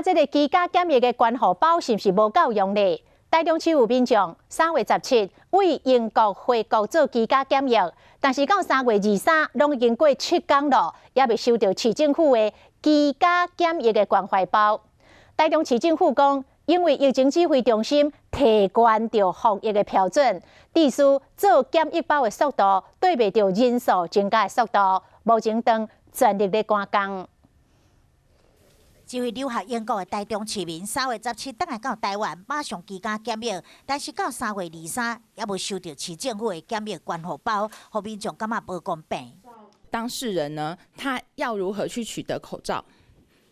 這个居家檢疫的關護包是毋是無夠用咧？台中市有民眾3月17對英國回國做居家檢疫，但是到3月23，攏已經過7工咯，猶未收著市政府的居家檢疫的關懷包。台中市政府講，因為疫情指揮中心提懸著防疫的標準，致使做檢疫包的速度對袂著人數增加的速度，目前當全力咧趕工。這位留學英國的台中市民，3月17轉來到台灣，馬上居家檢疫，但是到3月23，猶無收著市政府的檢疫關護包，予民眾感覺無公平。當事人呢，他要如何去取得口罩？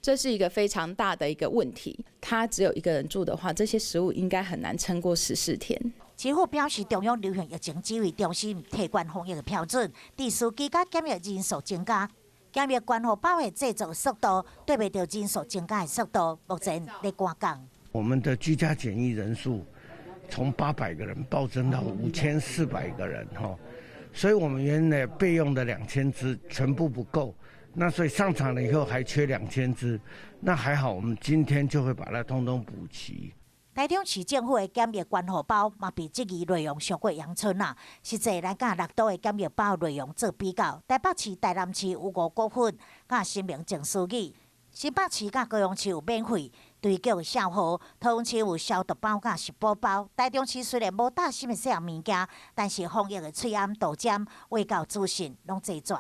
這是一個非常大的一個問題。他只有一個人住的話，這些食物應該很難撐過14天。市府表示，中央流行疫情指揮中心提懸防疫的標準，致使居家檢疫人數增加。檢疫關護包的製作速度對袂著人數增加的速度，目前咧趕工。我們的居家檢疫人數從800個人暴增到5400個人，哈，所以我們原來備用的兩千支全部不夠，那所以上場了以後還缺兩千支，那還好，我們今天就會把它通通補齊。台中市政府的檢疫關護包嘛被質疑內容傷過陽春啊！實際來佮六都的檢疫包內容做比較，台北市、台南市有五穀粉、佮新明靜思語；新北市佮高雄市有免費堆腳消耗，桃園市有消毒包佮食補包。台中市雖然無帶啥物細項物件，但是防疫的喙罨、杜針、衛教資訊攏齊全。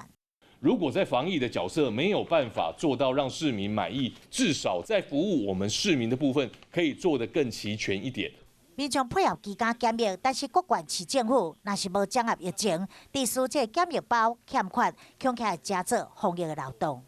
如果在防疫的角色沒有辦法做到讓市民滿意，至少在服務我們市民的部分可以做得更齊全一點。民眾配合居家檢疫，但是各縣市政府若是無掌握疫情，致使這個檢疫包欠缺，恐起來成做防疫的漏洞。